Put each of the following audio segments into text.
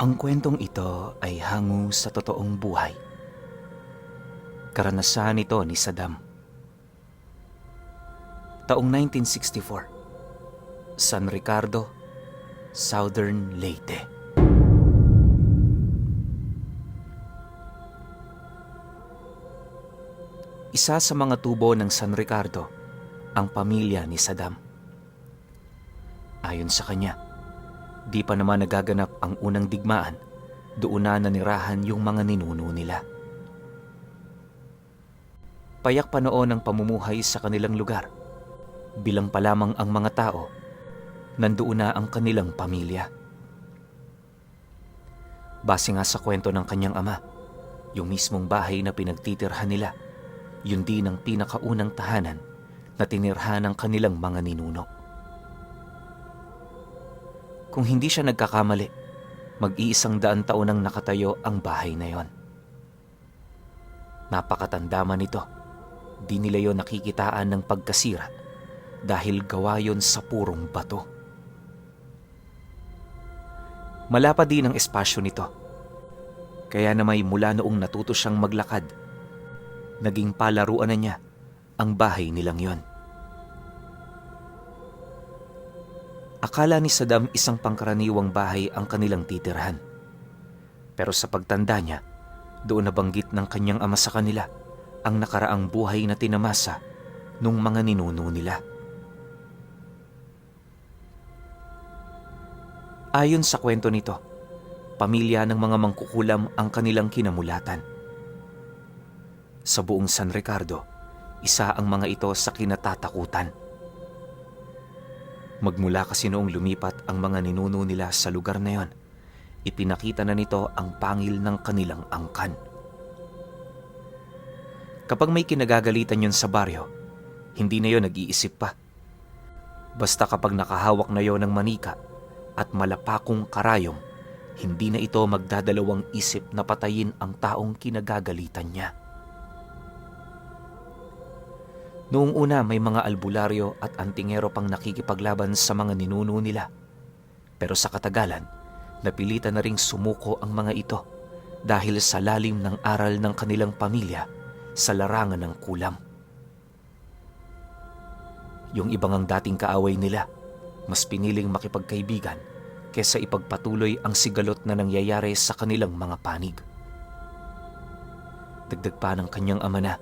Ang kwentong ito ay hango sa totoong buhay. Karanasan ito ni Saddam. Taong 1964, San Ricardo, Southern Leyte. Isa sa mga tubo ng San Ricardo ang pamilya ni Saddam. Ayon sa kanya, di pa naman nagaganap ang unang digmaan, doon na nanirahan yung mga ninuno nila. Payak pa noon ang pamumuhay sa kanilang lugar. Bilang pa lamang ang mga tao, nandoon na ang kanilang pamilya. Base nga sa kwento ng kanyang ama, yung mismong bahay na pinagtitirhan nila, yun din ang pinakaunang tahanan na tinirhan ng kanilang mga ninuno. Kung hindi siya nagkakamali, mag-100 taon nang nakatayo ang bahay na yon. Napakatanda man ito, di nila yon nakikitaan ng pagkasira dahil gawa yon sa purong bato. Malapad din ang espasyo nito, kaya na may mula noong natuto siyang maglakad, naging palaruan na niya ang bahay nilang yon. Akala ni Saddam isang pangkaraniwang bahay ang kanilang titirhan. Pero sa pagtanda niya, doon nabanggit ng kanyang ama sa kanila ang nakaraang buhay na tinamasa nung mga ninuno nila. Ayon sa kwento nito, pamilya ng mga mangkukulam ang kanilang kinamulatan. Sa buong San Ricardo, isa ang mga ito sa kinatatakutan. Magmula kasi noong lumipat ang mga ninuno nila sa lugar na yon, ipinakita na nito ang pangil ng kanilang angkan. Kapag may kinagagalitan yon sa baryo, hindi na yon nag-iisip pa. Basta kapag nakahawak na yon ng manika at malapakong karayom, hindi na ito magdadalawang isip na patayin ang taong kinagagalitan niya. Noong una may mga albularyo at antingero pang nakikipaglaban sa mga ninuno nila. Pero sa katagalan, napilitan na ring sumuko ang mga ito dahil sa lalim ng aral ng kanilang pamilya sa larangan ng kulam. Yung ibang ang dating kaaway nila, mas piniling makipagkaibigan kesa ipagpatuloy ang sigalot na nangyayari sa kanilang mga panig. Dagdag pa ng kanyang ama na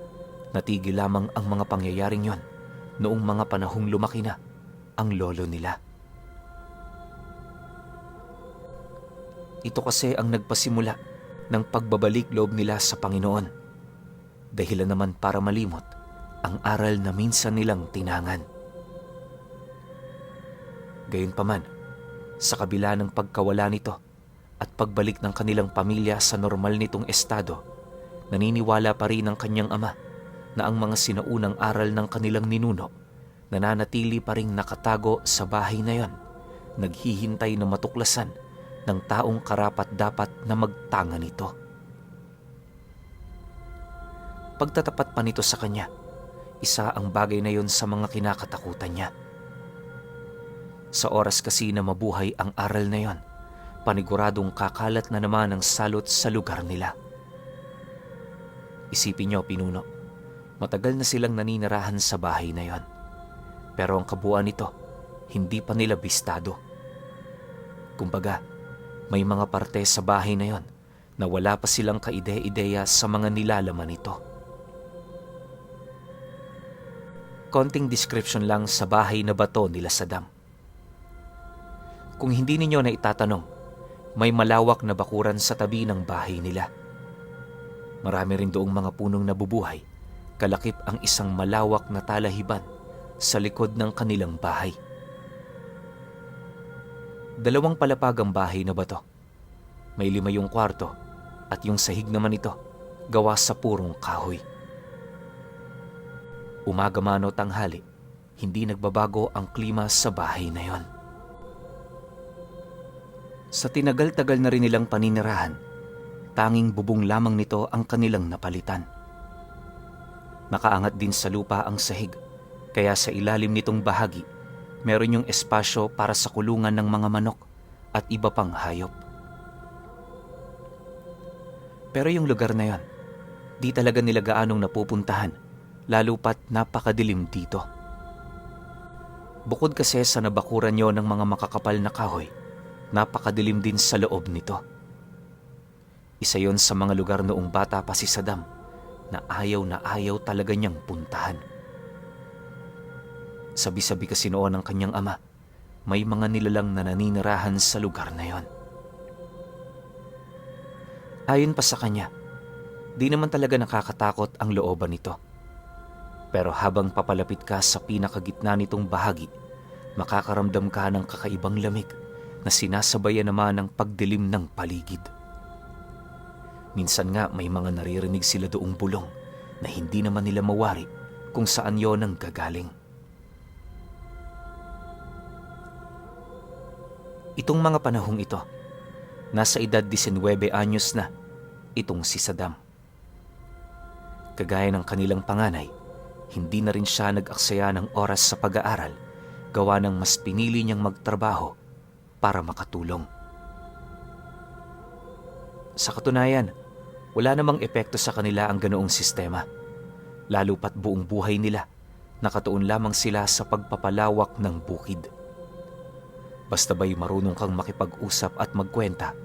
natigil lamang ang mga pangyayaring yon noong mga panahong lumaki na ang lolo nila. Ito kasi ang nagpasimula ng pagbabalik loob nila sa Panginoon, dahilan naman para malimot ang aral na minsan nilang tinangan. Gayunpaman, sa kabila ng pagkawala nito at pagbalik ng kanilang pamilya sa normal nitong estado, naniniwala pa rin ang kanyang ama na ang mga sinaunang aral ng kanilang ninuno nananatili pa ring nakatago sa bahay na yon, naghihintay na matuklasan ng taong karapat-dapat na magtanga nito. Pagtatapat pa nito sa kanya, isa ang bagay na yon sa mga kinakatakutan niya. Sa oras kasi na mabuhay ang aral na yon, paniguradong kakalat na naman ang salot sa lugar nila. Isipin niyo, pinuno, matagal na silang naninirahan sa bahay na yon. Pero ang kabuuan nito, hindi pa nila bistado. Kumbaga, may mga parte sa bahay na yon na wala pa silang kaide-ideya sa mga nilalaman nito. Konting description lang sa bahay na bato nila Saddam. Kung hindi ninyo na itatanong, may malawak na bakuran sa tabi ng bahay nila. Marami rin doong mga punong nabubuhay, kalakip ang isang malawak na talahiban sa likod ng kanilang bahay. 2 palapag ang bahay na bato. May 5 yung kwarto at yung sahig naman ito gawa sa purong kahoy. Umaga man o tanghali, hindi nagbabago ang klima sa bahay na yon. Sa tinagal-tagal na rin nilang paninirahan, tanging bubong lamang nito ang kanilang napalitan. Nakaangat din sa lupa ang sahig, kaya sa ilalim nitong bahagi, meron yung espasyo para sa kulungan ng mga manok at iba pang hayop. Pero yung lugar na yon, di talaga nila gaanong napupuntahan, lalo pat napakadilim dito. Bukod kasi sa nabakuran yon ng mga makakapal na kahoy, napakadilim din sa loob nito. Isa yon sa mga lugar noong bata pa si Saddam na ayaw talaga niyang puntahan. Sabi-sabi kasi noon ng kanyang ama, may mga nilalang na naninirahan sa lugar na yon. Ayon pa sa kanya, di naman talaga nakakatakot ang looban nito. Pero habang papalapit ka sa pinakagitna nitong bahagi, makakaramdam ka ng kakaibang lamig na sinasabayan naman ng pagdilim ng paligid. Minsan nga may mga naririnig sila doong bulong na hindi naman nila mawari kung saan yon ang gagaling. Itong mga panahong ito, nasa edad 19 anyos na itong si Saddam. Kagaya ng kanilang panganay, hindi na rin siya nag-aksaya ng oras sa pag-aaral, gawa ng mas pinili niyang magtrabaho para makatulong. Sa katunayan, wala namang epekto sa kanila ang ganoong sistema, lalo pat buong buhay nila nakatuon lamang sila sa pagpapalawak ng bukid. Basta ba'y marunong kang makipag-usap at magkwenta,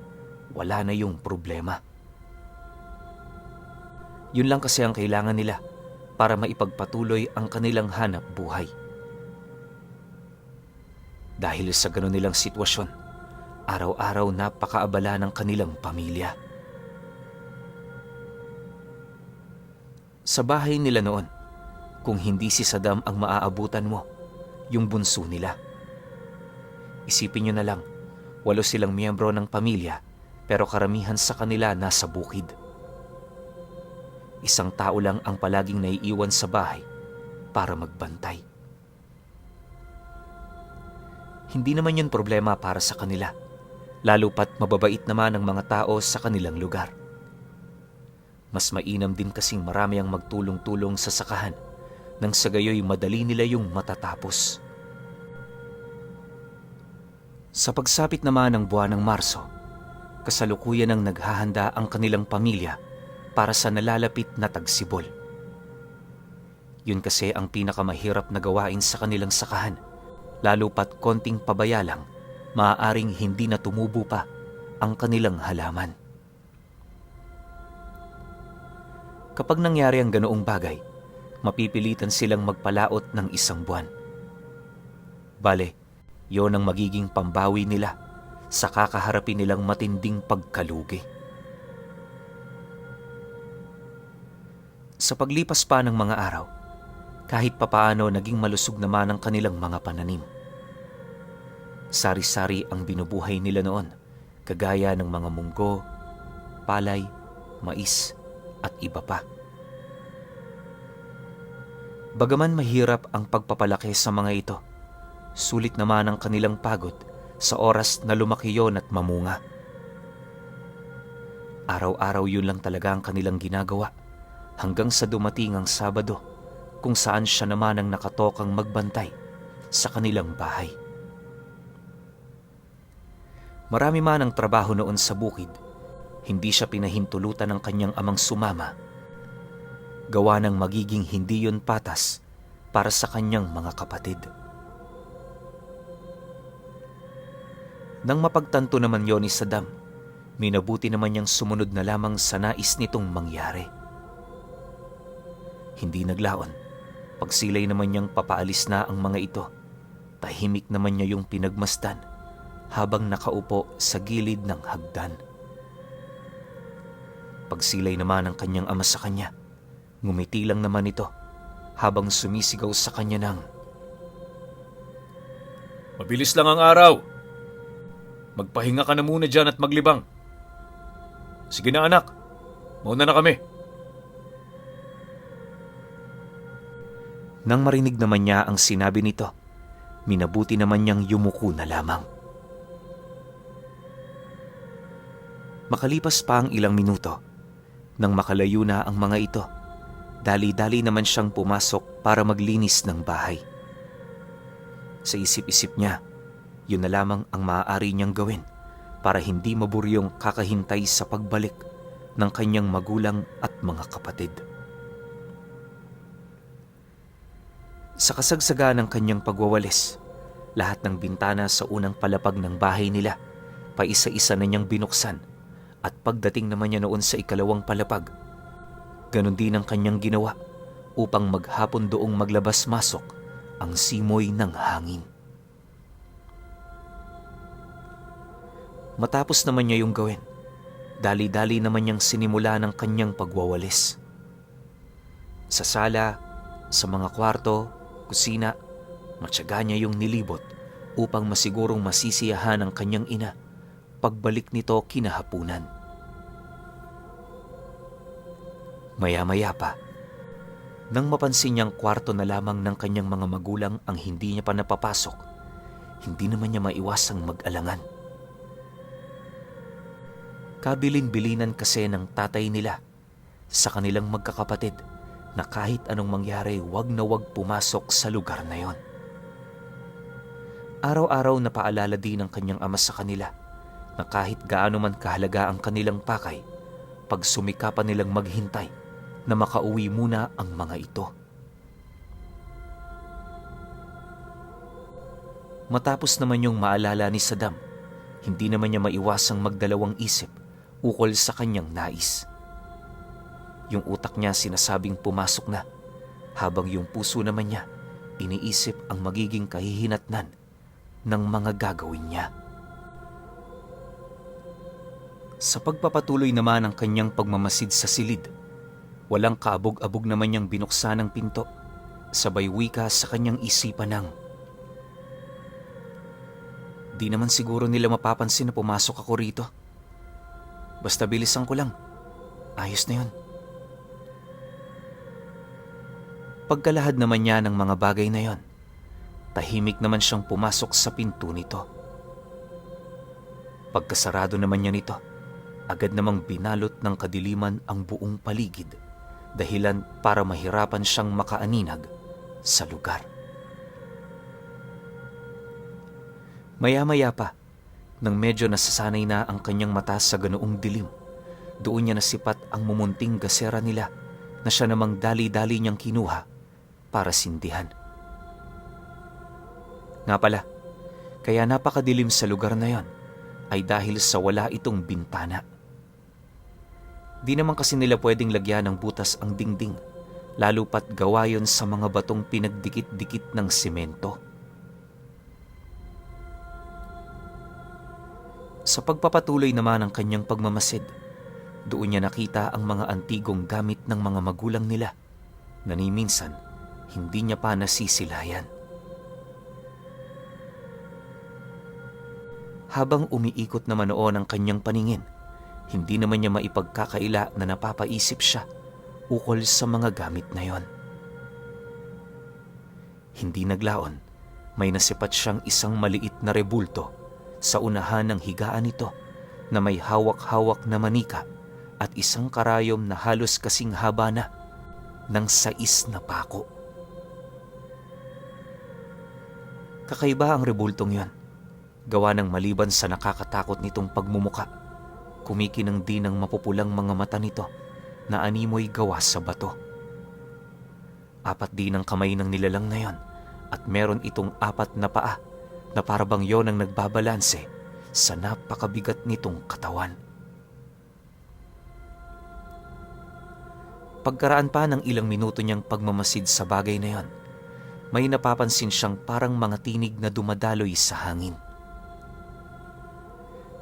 wala na yung problema. Yun lang kasi ang kailangan nila para maipagpatuloy ang kanilang hanap buhay. Dahil sa gano'n nilang sitwasyon, araw-araw napakaabala ng kanilang pamilya. Sa bahay nila noon, kung hindi si Saddam ang maaabutan mo, yung bunso nila. Isipin nyo na lang, 8 silang miyembro ng pamilya pero karamihan sa kanila nasa bukid. Isang tao lang ang palaging naiiwan sa bahay para magbantay. Hindi naman yun problema para sa kanila, lalo pat mababait naman ang mga tao sa kanilang lugar. Mas mainam din kasing marami ang magtulong-tulong sa sakahan nang sa gayoy madali nila yung matatapos. Sa pagsapit naman ng buwan ng Marso, kasalukuyan ang naghahanda ang kanilang pamilya para sa nalalapit na tagsibol. Yun kasi ang pinakamahirap na gawain sa kanilang sakahan, lalo pat konting pabaya lang, maaaring hindi na tumubo pa ang kanilang halaman. Kapag nangyari ang ganoong bagay, mapipilitan silang magpalaot ng 1 buwan. Bale, yon ang magiging pambawi nila sa kakaharapin nilang matinding pagkalugi. Sa paglipas pa ng mga araw, kahit papaano naging malusog naman ang kanilang mga pananim. Sari-sari ang binubuhay nila noon, kagaya ng mga munggo, palay, mais at iba pa. Bagaman mahirap ang pagpapalaki sa mga ito, sulit naman ang kanilang pagod sa oras na lumaki yon at mamunga. Araw-araw yun lang talaga ang kanilang ginagawa hanggang sa dumating ang Sabado kung saan siya naman ang nakatokang magbantay sa kanilang bahay. Marami man ang trabaho noon sa bukid, hindi siya pinahintulutan ng kanyang amang sumama, gawa ng magiging hindi yun patas para sa kanyang mga kapatid. Nang mapagtanto naman yon ni Saddam, minabuti naman niyang sumunod na lamang sa nais nitong mangyari. Hindi naglaon, pagsilay naman niyang papaalis na ang mga ito, tahimik naman niya yung pinagmasdan habang nakaupo sa gilid ng hagdan. Pagsilay naman ng kanyang ama sa kanya, ngumiti lang naman ito habang sumisigaw sa kanya ng, "Mabilis lang ang araw. Magpahinga ka na muna dyan at maglibang. Sige na anak, mauna na kami." Nang marinig naman niya ang sinabi nito, minabuti naman niyang yumuko na lamang. Makalipas pa ang ilang minuto, nang makalayo na ang mga ito, dali-dali naman siyang pumasok para maglinis ng bahay. Sa isip-isip niya, yun na lamang ang maaari niyang gawin para hindi maburyong kakahintay sa pagbalik ng kanyang magulang at mga kapatid. Sa kasagsaga ng kanyang pagwawalis, lahat ng bintana sa unang palapag ng bahay nila, paisa-isa na niyang binuksan, at pagdating naman niya noon sa ikalawang palapag, ganon din ang kanyang ginawa upang maghapon doong maglabas-masok ang simoy ng hangin. Matapos naman niya yung gawin, dali-dali naman niyang sinimula ng kanyang pagwawalis. Sa sala, sa mga kwarto, kusina, matyaga niya yung nilibot upang masigurong masisiyahan ang kanyang ina pagbalik nito kinahapunan. Maya-maya pa, nang mapansin niyang kwarto na lamang ng kanyang mga magulang ang hindi niya pa napapasok, hindi naman niya maiwasang mag-alangan. Kabilin-bilinan kasi ng tatay nila sa kanilang magkakapatid na kahit anong mangyari, wag na wag pumasok sa lugar na yon. Araw-araw na paalala din ng kanyang ama sa kanila na kahit gaano man kahalaga ang kanilang pakay, pag sumikapan nilang maghintay na makauwi muna ang mga ito. Matapos naman yung maalala ni Saddam, hindi naman niya maiwasang magdalawang isip ukol sa kanyang nais. Yung utak niya sinasabing pumasok na, habang yung puso naman niya iniisip ang magiging kahihinatnan ng mga gagawin niya. Sa pagpapatuloy naman ng kanyang pagmamasid sa silid, walang kaabog-abog naman niyang binuksan ang pinto, sabay wika sa kanyang isipan ng, "Di naman siguro nila mapapansin na pumasok ako rito. Basta bilisan ko lang, ayos na yun." Pagkalahad naman niya ng mga bagay na yon, tahimik naman siyang pumasok sa pinto nito. Pagkasarado naman niya nito, agad namang binalot ng kadiliman ang buong paligid, dahilan para mahirapan siyang makaaninag sa lugar. Maya-maya pa, nang medyo nasasanay na ang kanyang mata sa ganoong dilim, doon niya nasipat ang mumunting gasera nila na siya namang dali-dali niyang kinuha para sindihan. Nga pala, kaya napakadilim sa lugar na yon ay dahil sa wala itong bintana. Di naman kasi nila pwedeng lagyan ng butas ang dingding, lalo pat gawa yon sa mga batong pinagdikit-dikit ng simento. Sa pagpapatuloy naman ng kanyang pagmamasid, doon niya nakita ang mga antigong gamit ng mga magulang nila na ni minsan hindi niya pa nasisilayan. Habang umiikot naman noon ang kanyang paningin, hindi naman niya maipagkakaila na napapaisip siya ukol sa mga gamit na yon. Hindi naglaon, may nasipat siyang isang maliit na rebulto sa unahan ng higaan nito na may hawak-hawak na manika at isang karayom na halos kasing haba na ng 6 na pako. Kakaiba ang rebultong yon. Gawa ng maliban sa nakakatakot nitong pagmumuka, kumikinang din ang mapupulang mga mata nito na animoy gawa sa bato. 4 din ang kamay ng nilalang na yon at meron itong 4 na paa na parabang yon ang nagbabalanse sa napakabigat nitong katawan. Pagkaraan pa ng ilang minuto niyang pagmamasid sa bagay na yon, may napapansin siyang parang mga tinig na dumadaloy sa hangin.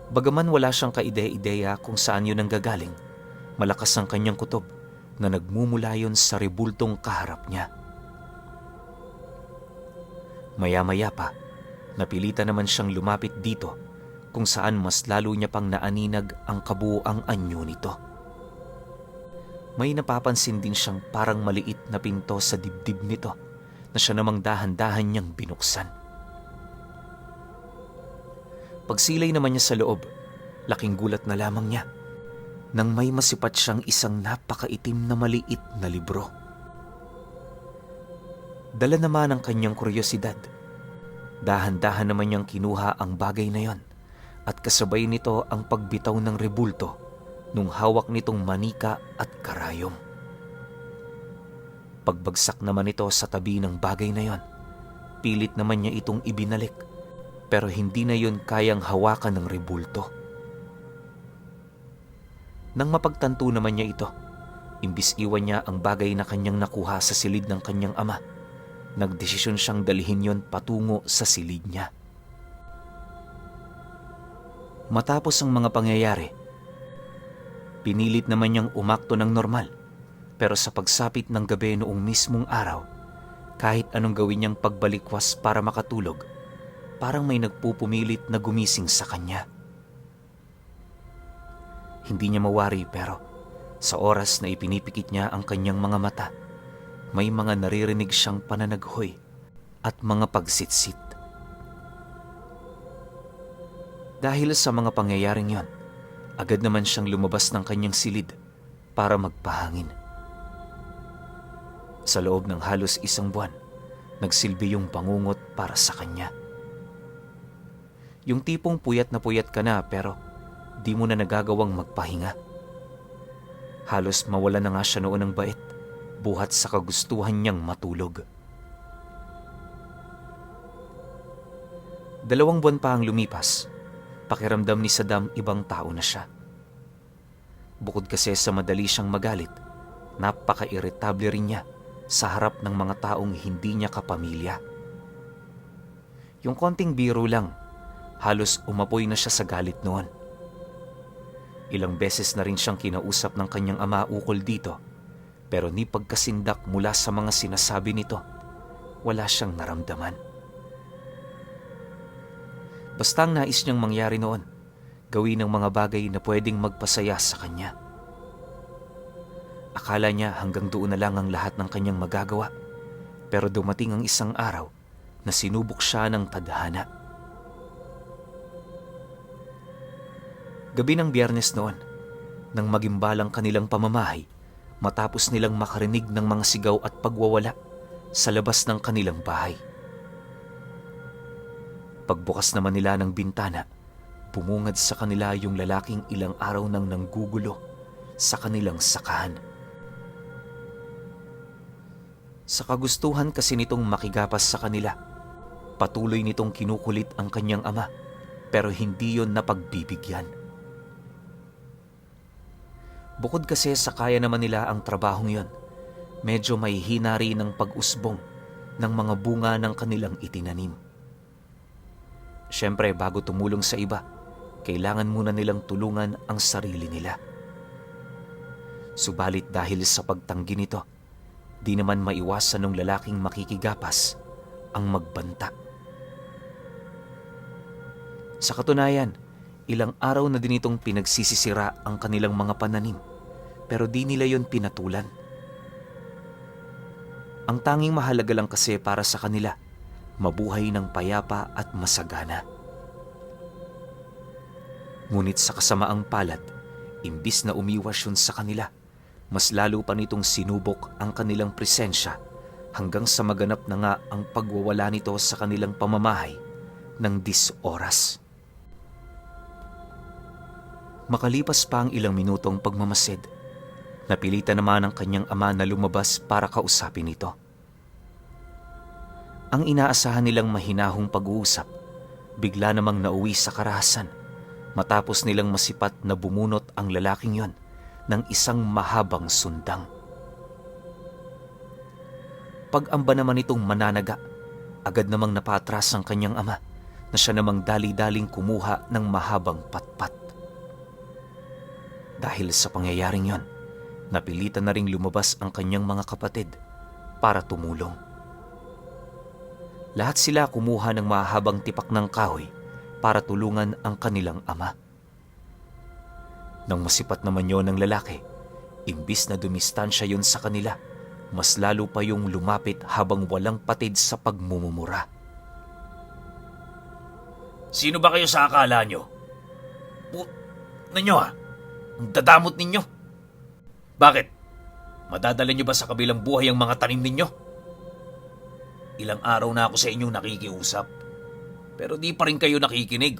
Bagaman wala siyang kaide-ideya kung saan yun ang gagaling, malakas ang kanyang kutob na nagmumula yun sa rebultong kaharap niya. Maya-maya pa, napilitan naman siyang lumapit dito kung saan mas lalo niya pang naaninag ang kabuuang anyo nito. May napapansin din siyang parang maliit na pinto sa dibdib nito na siya namang dahan-dahan niyang binuksan. Pagsilay naman niya sa loob, laking gulat na lamang niya nang may masipat siyang isang napakaitim na maliit na libro. Dala naman ang kanyang kuryosidad. Dahan-dahan naman niyang kinuha ang bagay na yon at kasabay nito ang pagbitaw ng rebulto nung hawak nitong manika at karayom. Pagbagsak naman ito sa tabi ng bagay na yon, pilit naman niya itong ibinalik, pero hindi na yon kayang hawakan ng rebulto. Nang mapagtanto naman niya ito, imbis iwan niya ang bagay na kanyang nakuha sa silid ng kanyang ama, nagdesisyon siyang dalhin yon patungo sa silid niya. Matapos ang mga pangyayari, pinilit naman niyang umakto ng normal, pero sa pagsapit ng gabi noong mismong araw, kahit anong gawin niyang pagbalikwas para makatulog, parang may nagpupumilit na gumising sa kanya. Hindi niya mawari pero sa oras na ipinipikit niya ang kanyang mga mata, may mga naririnig siyang pananaghoy at mga pagsitsit. Dahil sa mga pangyayaring yon, agad naman siyang lumabas ng kanyang silid para magpahangin. Sa loob ng halos 1 buwan, nagsilbi yung bangungot para sa kanya. Yung tipong puyat ka na pero di mo na nagagawang magpahinga. Halos mawala na nga siya noon ng bait, buhat sa kagustuhan niyang matulog. 2 buwan pa ang lumipas, pakiramdam ni Saddam ibang tao na siya. Bukod kasi sa madali siyang magalit, napaka-irritable rin niya sa harap ng mga taong hindi niya kapamilya. Yung konting biro lang, halos umapoy na siya sa galit noon. Ilang beses na rin siyang kinausap ng kanyang ama ukol dito, pero ni pagkasindak mula sa mga sinasabi nito, wala siyang naramdaman. Basta ang nais niyang mangyari noon, gawin ang mga bagay na pwedeng magpasaya sa kanya. Akala niya hanggang doon na lang ang lahat ng kanyang magagawa, pero dumating ang isang araw na sinubok siya ng tadhana. Gabi ng Biyernes noon, nang magimbalang kanilang pamamahay, matapos nilang makarinig ng mga sigaw at pagwawala sa labas ng kanilang bahay. Pagbukas naman nila ng bintana, bumungad sa kanila yung lalaking ilang araw nang nanggugulo sa kanilang sakahan. Sa kagustuhan kasi nitong makigapas sa kanila, patuloy nitong kinukulit ang kanyang ama, pero hindi yon napagbibigyan. Bukod kasi sa kaya naman nila ang trabahong yon, medyo may hina rin ang pag-usbong ng mga bunga ng kanilang itinanim. Siyempre, bago tumulong sa iba, kailangan muna nilang tulungan ang sarili nila. Subalit dahil sa pagtanggi nito, di naman maiwasan ng lalaking makikigapas ang magbanta. Sa katunayan, ilang araw na din itong pinagsisisira ang kanilang mga pananim, pero di nila yon pinatulan. Ang tanging mahalaga lang kasi para sa kanila, mabuhay ng payapa at masagana. Ngunit sa kasamaang palad, imbis na umiwas yun sa kanila, mas lalo pa nitong sinubok ang kanilang presensya hanggang sa maganap na nga ang pagwawala nito sa kanilang pamamahay ng 10 oras. Makalipas pa ang ilang minutong pagmamasid, napilitan naman ang kanyang ama na lumabas para kausapin ito. Ang inaasahan nilang mahinahong pag-uusap, bigla namang nauwi sa karahasan matapos nilang masipat na bumunot ang lalaking yon ng isang mahabang sundang. Pag-amba naman itong mananaga, agad namang napatras ang kanyang ama na siya namang dali-daling kumuha ng mahabang patpat. Dahil sa pangyayaring yon, napilitan na ring lumabas ang kanyang mga kapatid para tumulong. Lahat sila kumuha ng mahabang tipak ng kahoy para tulungan ang kanilang ama. Nang masipat naman yon ng lalaki, imbis na dumistansya yon sa kanila, mas lalo pa yung lumapit habang walang patid sa pagmumura. Sino ba kayo sa akala nyo? Ninyo ang dadamot ninyo. Bakit? Madadala nyo ba sa kabilang buhay ang mga tanim ninyo? Ilang araw na ako sa inyong nakikiusap, pero di pa rin kayo nakikinig.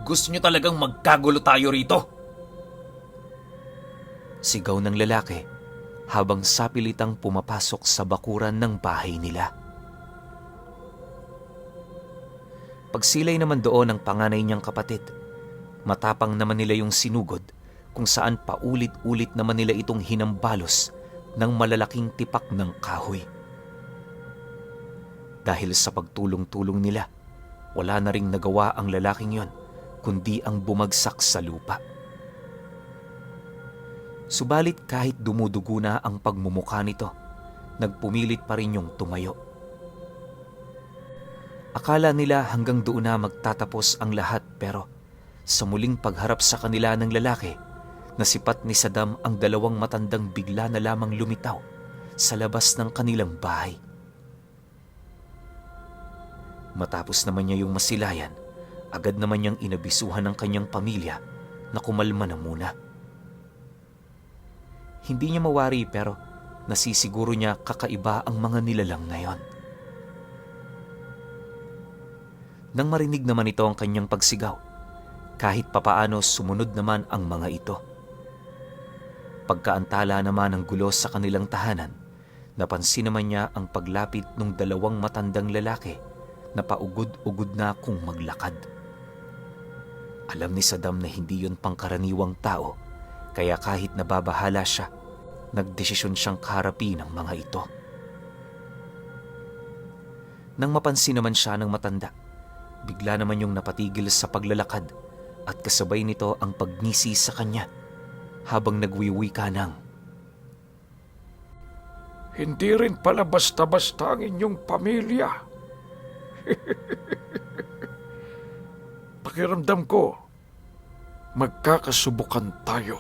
Gusto nyo talagang magkagulo tayo rito? Sigaw ng lalaki habang sapilitang pumapasok sa bakuran ng bahay nila. Pagsilay naman doon ng panganay niyang kapatid, matapang naman nila yung sinugod kung saan paulit-ulit naman nila itong hinambalos ng malalaking tipak ng kahoy. Dahil sa pagtulong-tulong nila, wala na ring nagawa ang lalaking yon kundi ang bumagsak sa lupa. Subalit kahit dumudugo na ang pagmumukha nito, nagpumilit pa rin yung tumayo. Akala nila hanggang doon na magtatapos ang lahat, pero sa muling pagharap sa kanila ng lalaki, nasipat ni Saddam ang dalawang matandang bigla na lamang lumitaw sa labas ng kanilang bahay. Matapos naman niya yung masilayan, agad naman niyang inabisuhan ng kanyang pamilya na kumalma na muna. Hindi niya mawari pero nasisiguro niya kakaiba ang mga nilalang na yon. Nang marinig naman ito ang kanyang pagsigaw, kahit papaano sumunod naman ang mga ito. Pagkaantala naman ng gulo sa kanilang tahanan, napansin naman niya ang paglapit ng dalawang matandang lalaki na paugod-ugod na kung maglakad. Alam ni Saddam na hindi yun pangkaraniwang tao, kaya kahit nababahala siya, nagdesisyon siyang kaharapin ang mga ito. Nang mapansin naman siya ng matanda, bigla naman yung napatigil sa paglalakad at kasabay nito ang pagngisi sa kanya habang nagwiwika ng, "Hindi rin pala basta-basta ang inyong pamilya." Pakiramdam ko, magkakasubukan tayo.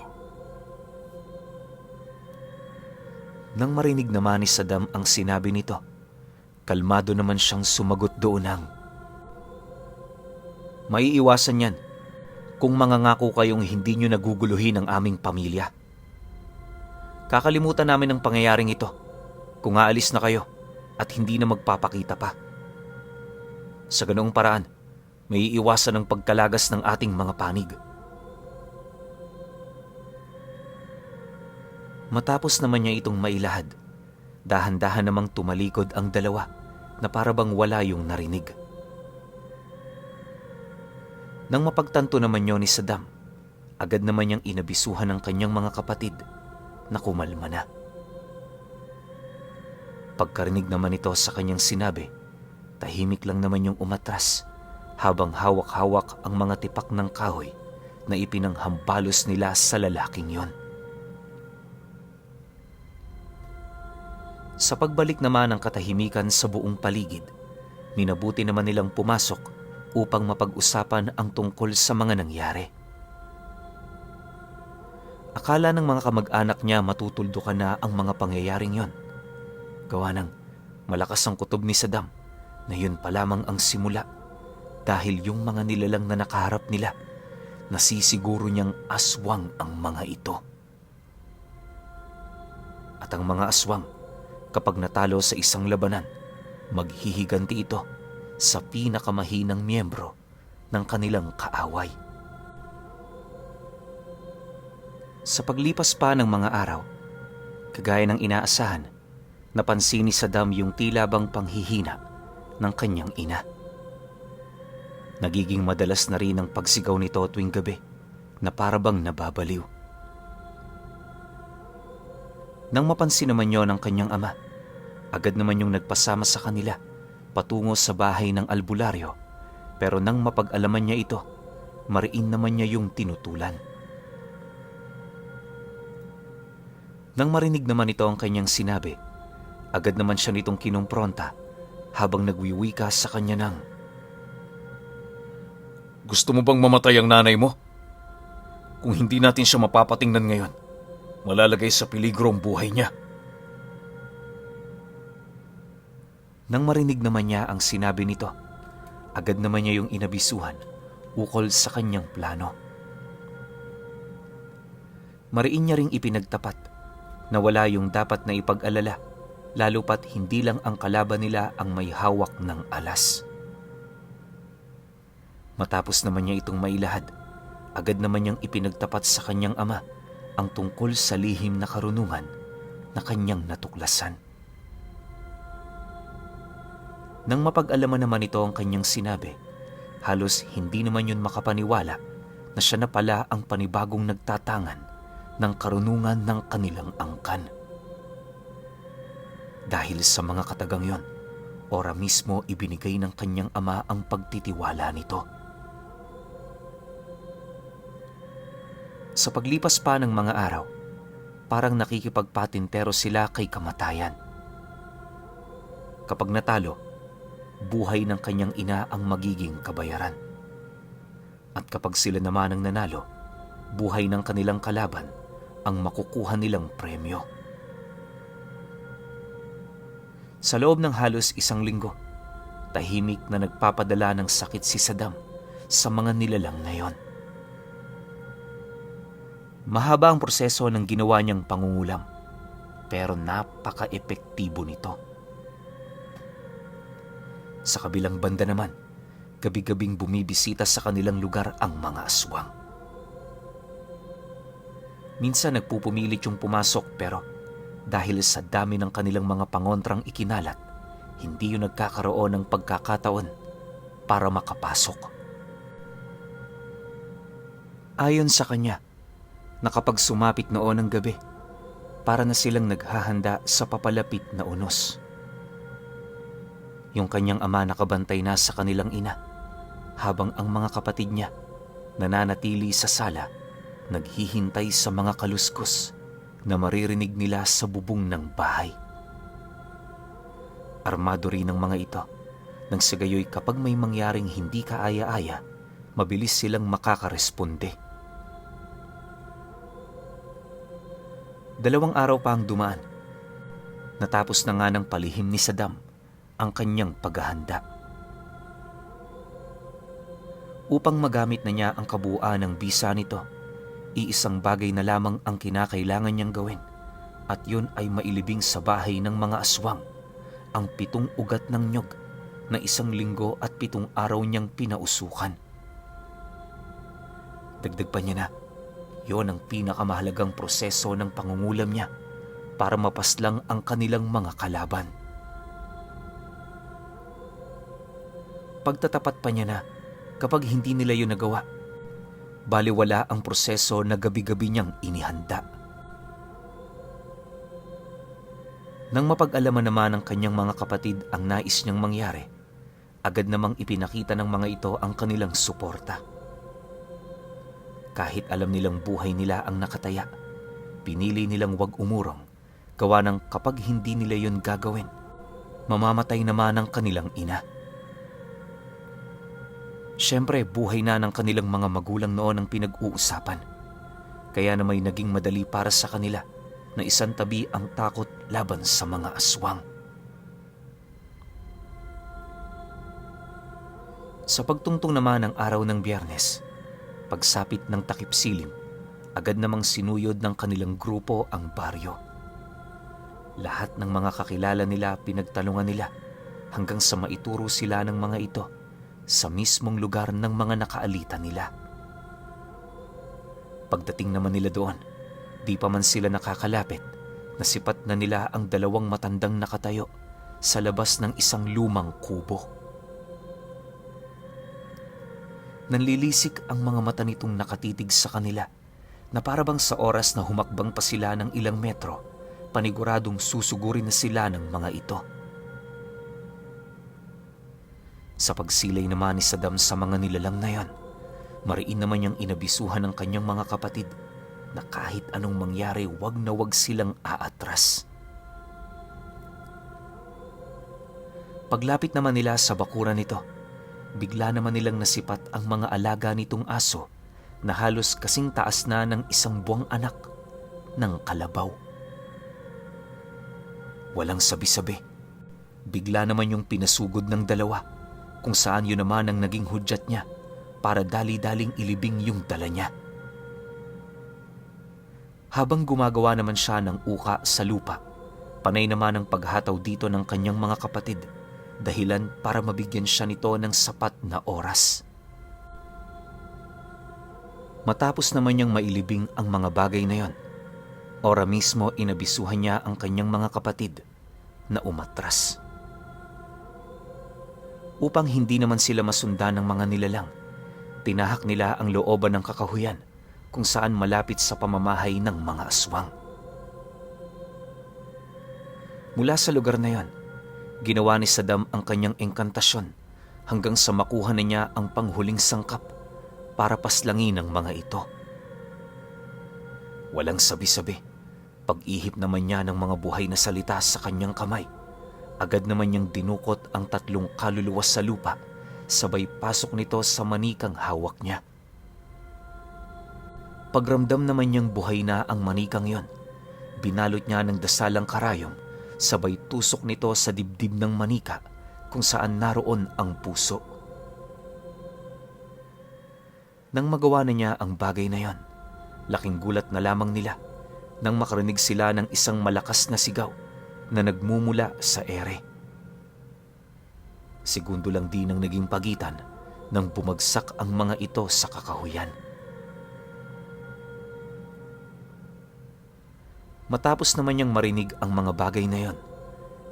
Nang marinig naman ni Saddam ang sinabi nito, kalmado naman siyang sumagot doon ng, "Maiiwasan yan kung mangangako kayong hindi nyo naguguluhin ang aming pamilya. Kakalimutan namin ang pangyayaring ito kung aalis na kayo at hindi na magpapakita pa. Sa ganoong paraan, may iiwasan ang pagkalagas ng ating mga panig." Matapos naman niya itong mailahad, dahan-dahan namang tumalikod ang dalawa na parabang wala yung narinig. Nang mapagtanto naman yun ni Saddam, agad naman niyang inabisuhan ng kanyang mga kapatid na kumalma na. Pagkarinig naman ito sa kanyang sinabi, tahimik lang naman yung umatras habang hawak-hawak ang mga tipak ng kahoy na ipinanghambalos nila sa lalaking yon. Sa pagbalik naman ng katahimikan sa buong paligid, minabuti naman nilang pumasok upang mapag-usapan ang tungkol sa mga nangyari. Akala ng mga kamag-anak niya matutuldukan na ang mga pangyayaring yon. Gawa ng malakas ang kutob ni Saddam na yun pa lamang ang simula, dahil yung mga nilalang na nakaharap nila, nasisiguro niyang aswang ang mga ito. At ang mga aswang, kapag natalo sa isang labanan, maghihiganti ito sa pinakamahinang miyembro ng kanilang kaaway. Sa paglipas pa ng mga araw, kagaya ng inaasahan, napansin ni Saddam yung tila bang panghihina ng kanyang ina. Nagiging madalas na rin ang pagsigaw nito tuwing gabi na parabang nababaliw. Nang mapansin naman yon ng kanyang ama, agad naman yung nagpasama sa kanila patungo sa bahay ng albularyo, pero nang mapag-alaman niya ito, mariin naman niya yung tinutulan. Nang marinig naman ito ang kanyang sinabi, agad naman siya nitong kinumpronta habang nagwiwika sa kanya ng, Gusto mo bang mamatay ang nanay mo? Kung hindi natin siya mapapatingnan ngayon, malalagay sa peligro ang buhay niya. Nang marinig naman niya ang sinabi nito, agad naman niya yung inabisuhan ukol sa kanyang plano. Mariin niya ring ipinagtapat na wala yung dapat na ipag-alala, lalo pat hindi lang ang kalaban nila ang may hawak ng alas. Matapos naman niya itong mailahad, agad naman niyang ipinagtapat sa kanyang ama ang tungkol sa lihim na karunungan na kanyang natuklasan. Nang mapag-alaman naman ito ang kanyang sinabi, halos hindi naman yun makapaniwala na siya na pala ang panibagong nagtatangan ng karunungan ng kanilang angkan. Dahil sa mga katagang yon, ora mismo ibinigay ng kanyang ama ang pagtitiwala nito. Sa paglipas pa ng mga araw, parang nakikipagpatintero sila kay kamatayan. Kapag natalo, buhay ng kanyang ina ang magiging kabayaran. At kapag sila naman ang nanalo, buhay ng kanilang kalaban ang makukuha nilang premyo. Sa loob ng halos 1 linggo, tahimik na nagpapadala ng sakit si Saddam sa mga nilalang na yon. Mahaba ang proseso ng ginawa niyang pangungulam, pero napaka-epektibo nito. Sa kabilang banda naman, gabi-gabing bumibisita sa kanilang lugar ang mga aswang. Minsan nagpupumilit yung pumasok, pero dahil sa dami ng kanilang mga pangontrang ikinalat, hindi yun nagkakaroon ng pagkakataon para makapasok. Ayon sa kanya, na kapag sumapit noon ng gabi, para na silang naghahanda sa papalapit na unos. Yung kanyang ama nakabantay na sa kanilang ina, habang ang mga kapatid niya nananatili sa sala, naghihintay sa mga kaluskos na maririnig nila sa bubong ng bahay. Armado rin ang mga ito, nang sa gayoy kapag may mangyaring hindi kaaya-aya, mabilis silang makakaresponde. 2 araw pa ang dumaan. Natapos na nga ng palihim ni Saddam ang kanyang paghahanda. Upang magamit na niya ang kabuuan ng bisa nito, iisang bagay na lamang ang kinakailangan niyang gawin, at yun ay mailibing sa bahay ng mga aswang ang 7 ugat ng nyog na 1 linggo at 7 araw niyang pinausukan. Dagdag pa niya na, yon ang pinakamahalagang proseso ng pangungulam niya para mapaslang ang kanilang mga kalaban. Pagtatapat pa niya na, kapag hindi nila yun nagawa, baliwala ang proseso na gabi-gabi niyang inihanda. Nang mapag-alaman naman ng kanyang mga kapatid ang nais niyang mangyari, agad namang ipinakita ng mga ito ang kanilang suporta. Kahit alam nilang buhay nila ang nakataya, pinili nilang wag umurong, gawa ng kapag hindi nila yun gagawin, mamamatay naman ang kanilang ina. Siyempre, buhay na ng kanilang mga magulang noon ang pinag-uusapan. Kaya na may naging madali para sa kanila na isantabi ang takot laban sa mga aswang. Sa pagtungtong naman ng araw ng Biyernes, pagsapit ng takip silim, agad namang sinuyod ng kanilang grupo ang baryo. Lahat ng mga kakilala nila pinagtalungan nila hanggang sa maituro sila ng mga ito sa mismong lugar ng mga nakaalita nila. Pagdating naman nila doon, di pa man sila nakakalapit, nasipat na nila ang 2 matandang nakatayo sa labas ng isang lumang kubo. Nanlilisik ang mga mata nitong nakatitig sa kanila na parabang sa oras na humakbang pa sila ng ilang metro, paniguradong susugurin na sila ng mga ito. Sa pagsilay naman ni Saddam sa mga nilalang na yan, mariin naman niyang inabisuhan ng kanyang mga kapatid na kahit anong mangyari, wag na wag silang aatras. Paglapit naman nila sa bakuran nito, bigla naman nilang nasipat ang mga alaga nitong aso na halos kasing taas na ng 1 buwang anak ng kalabaw. Walang sabi-sabi, bigla naman yung pinasugod ng 2, kung saan yun naman ang naging hudyat niya para dali-daling ilibing yung dala niya. Habang gumagawa naman siya ng uka sa lupa, panay naman ang paghataw dito ng kanyang mga kapatid, dahilan para mabigyan siya nito ng sapat na oras. Matapos naman niyang mailibing ang mga bagay na yon, ora mismo inabisuhan niya ang kanyang mga kapatid na umatras. Upang hindi naman sila masundan ng mga nilalang, tinahak nila ang looban ng kakahuyan kung saan malapit sa pamamahay ng mga aswang. Mula sa lugar na yon, ginawa ni Saddam ang kanyang engkantasyon hanggang sa makuha na niya ang panghuling sangkap para paslangin ang mga ito. Walang sabi-sabi, pag-ihip naman niya ng mga buhay na salita sa kanyang kamay, agad naman niyang dinukot ang 3 kaluluwa sa lupa, sabay pasok nito sa manikang hawak niya. Pagramdam naman niyang buhay na ang manikang yon, binalot niya ng dasalang karayom, sabay tusok nito sa dibdib ng manika kung saan naroon ang puso. Nang magawa na niya ang bagay na yon, laking gulat na lamang nila nang makarinig sila ng isang malakas na sigaw na nagmumula sa ere. Segundo lang din ang naging pagitan nang bumagsak ang mga ito sa kakahuyan. Matapos naman niyang marinig ang mga bagay na yon,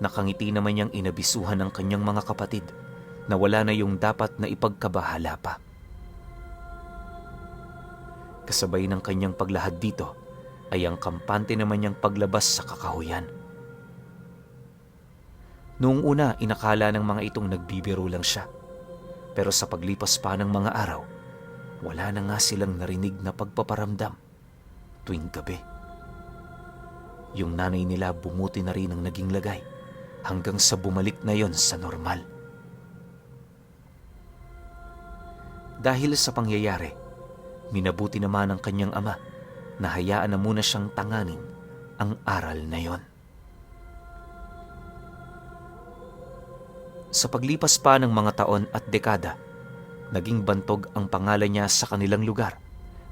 nakangiti naman niyang inabisuhan ng kanyang mga kapatid na wala na yung dapat na ipagkabahala pa. Kasabay ng kanyang paglahad dito ay ang kampante naman niyang paglabas sa kakahuyan. Noong una, inakala ng mga itong nagbibiro lang siya. Pero sa paglipas pa ng mga araw, wala na nga silang narinig na pagpaparamdam tuwing gabi. Yung nanay nila bumuti na rin ang naging lagay hanggang sa bumalik na yon sa normal. Dahil sa pangyayari, minabuti naman ang kanyang ama na hayaan na muna siyang tanganin ang aral na yon. Sa paglipas pa ng mga taon at dekada, naging bantog ang pangalan niya sa kanilang lugar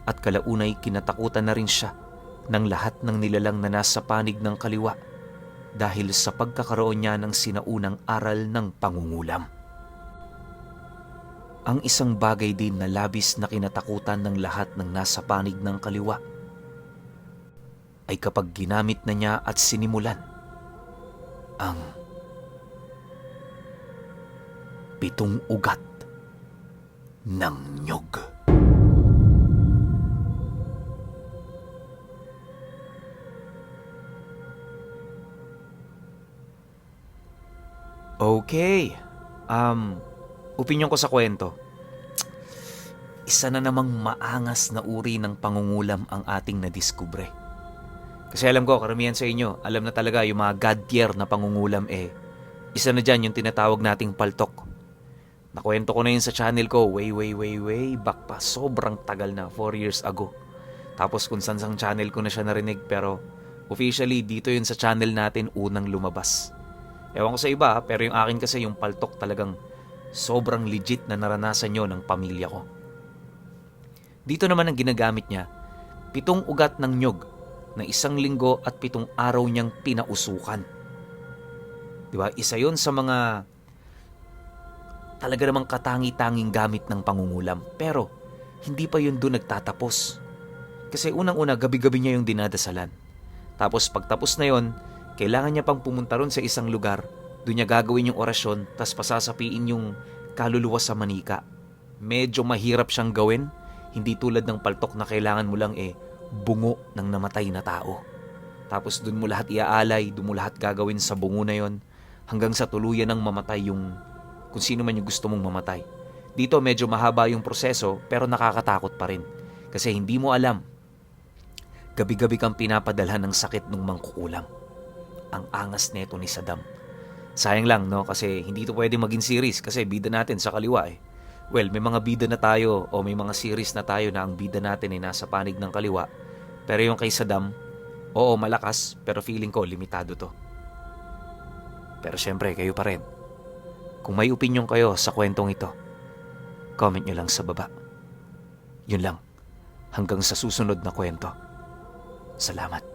at kalaunay kinatakutan na rin siya ng lahat ng nilalang na nasa panig ng kaliwa dahil sa pagkakaroon niya ng sinaunang aral ng pangungulam. Ang isang bagay din na labis na kinatakutan ng lahat ng nasa panig ng kaliwa ay kapag ginamit na niya at sinimulan ang 7 ugat ng nyog. Okay. Opinyon ko sa kwento. Isa na namang maangas na uri ng pangungulam ang ating nadiskubre. Kasi alam ko, karamihan sa inyo, alam na talaga yung mga god tier na pangungulam isa na dyan yung tinatawag nating paltok. Nakwento ko na yun sa channel ko way back pa. Sobrang tagal na, 4 years ago. Tapos kung sang channel ko na siya narinig, pero officially dito yun sa channel natin unang lumabas. Ewan ko sa iba, pero yung akin kasi yung paltok talagang sobrang legit na naranasan nyo ng pamilya ko. Dito naman ang ginagamit niya, 7 ugat ng nyog na 1 linggo at 7 araw niyang pinausukan. Diba? Isa yun sa mga talaga namang katangi-tanging gamit ng pangungulam. Pero hindi pa yun doon nagtatapos. Kasi unang-una, gabi-gabi niya yung dinadasalan. Tapos pagtapos na yun, kailangan niya pang pumunta ron sa isang lugar, doon niya gagawin yung orasyon, tas pasasapiin yung kaluluwa sa manika. Medyo mahirap siyang gawin, hindi tulad ng paltok na kailangan mo lang bungo ng namatay na tao. Tapos doon mo lahat iaalay, doon mo lahat gagawin sa bungo na yon, hanggang sa tuluyan ng mamatay yung kung sino man yung gusto mong mamatay. Dito medyo mahaba yung proseso, pero nakakatakot pa rin. Kasi hindi mo alam, gabi-gabi kang pinapadalhan ng sakit ng mangkukulam. Ang angas neto ni Saddam. Sayang lang, no? Kasi hindi to pwede maging series kasi bida natin sa kaliwa Well, may mga bida na tayo o may mga series na tayo na ang bida natin ay nasa panig ng kaliwa. Pero yung kay Saddam, oo, malakas, pero feeling ko limitado to. Pero syempre, kayo pa rin. Kung may opinion kayo sa kwentong ito, comment nyo lang sa baba. Yun lang. Hanggang sa susunod na kwento. Salamat.